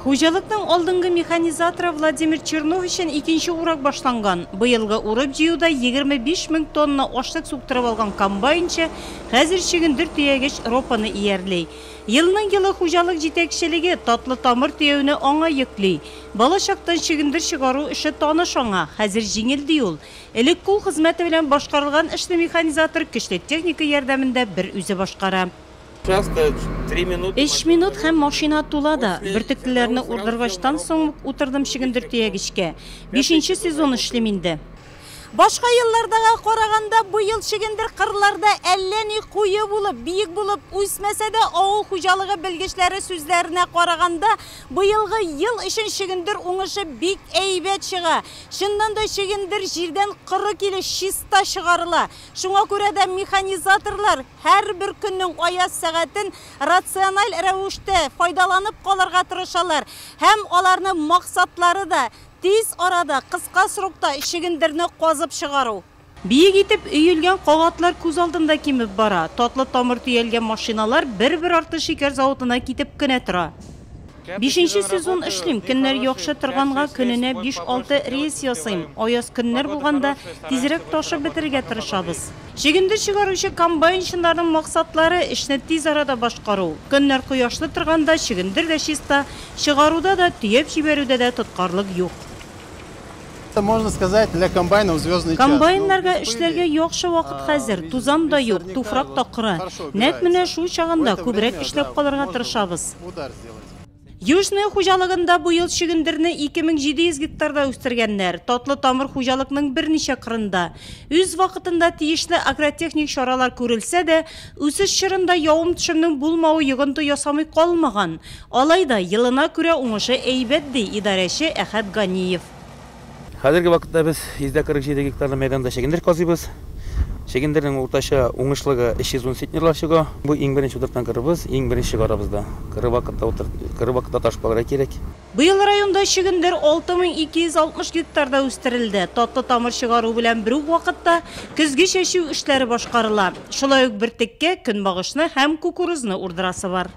Хуҗалыкның алдынгы механизаторы Владимир Чернов өчен икенче урак башланган. Быелгы урып-җыюда 25 мең тонна ашлык суктырып алган комбайнчы хәзер чөгендер төягеч ропаны иярли. Елның-елы хуҗалык җитәкчелеге татлы тамыр төяүне аңа йөкли. Балачактан чөгендер чыгару эше таныш аңа, хәзер җиңел, ди ул. Элек кул хезмәте белән башкарылган эшне механизатор көчле техника ярдәмендә бер үзе башкара. Өч минут һәм машина тула да. Бөртеклеләрне урдыргачтан соң ук утырдым чөгендер төягечкә. Бишенче сезон эшлим инде. Башка еллардага караганда быел чөгендер кырларда әллә ни куе булып, биек булып үсмәсә дә, авыл хуҗалыгы белгечләре сүзләренә караганда, быелгы ел өчен чөгендер уңышы бик әйбәт чыга. Чыннан да чөгендер җирдән коры килеш, чиста чыгарыла. Шуңа күрә дә механизаторлар Һәрбер көннең аяз сәгатен рациональ рәвештә файдаланып калырга тырышалар һәм аларның максатлары да, тиз арада, кыска срокта чөгендерне казып чыгару. Биек итеп өелгән кагатлар күз алдында кимеп бара, татлы тамыр төялгән машиналар бер-бер артлы шикәр заводына китеп кенә тора. Бишенче сезон эшлим, көннәр яхшы торганга көненә биш-алты рейс ясыйм, аяз көннәр булганда тизрәк ташып бетерергә тырышабыз. Чөгендер чыгаручы комбайнчыларның максатлары, эшне тиз арада башкару. Көннәр кояшлы торганда чөгендер дә чиста, чыгаруда да, төяп җибәрүдә дә тоткарлык юк. Можно сказать, для комбайнов звездный час. Комбайннарга эшләргә яхшы вакыт хәзер, тузан да юк, туфрак та коры. Нәкъ менә шул чагында күбрәк эшләп калырга тырышабыз. Южное хуҗалыгында быел чөгендерне 2700 гектарда үстергәннәр. Татлы тамыр хуҗалыкның берничә кырында. Үз вакытында тиешле агротехник чаралар күрелсә дә, үсеш чорында явым-төшемнең булмавы йогынты ясамый калмаган. Алай да, елына күрә уңышы әйбәт, ди идарәче Әхәт Ганиев. Хәзерге вакытта без 147 гектарлы мәйданда чөгендер казыйбыз. Чөгендернең уртача уңышлыгы 310 центнерлар чыга. Бу иң беренче утырткан кырыбыз, иң беренче чыгарабыз да. Коры вакытта утырт, коры вакытта ташып калырга кирәк. Быел районда чөгендер 6260 гектарда үстерелде. Татлы тамыр чыгару белән бер үк вакытта көзге чәчү эшләре башкарыла. Шулай ук бөртеккә көнбагышны һәм кукурузны урдырасы бар.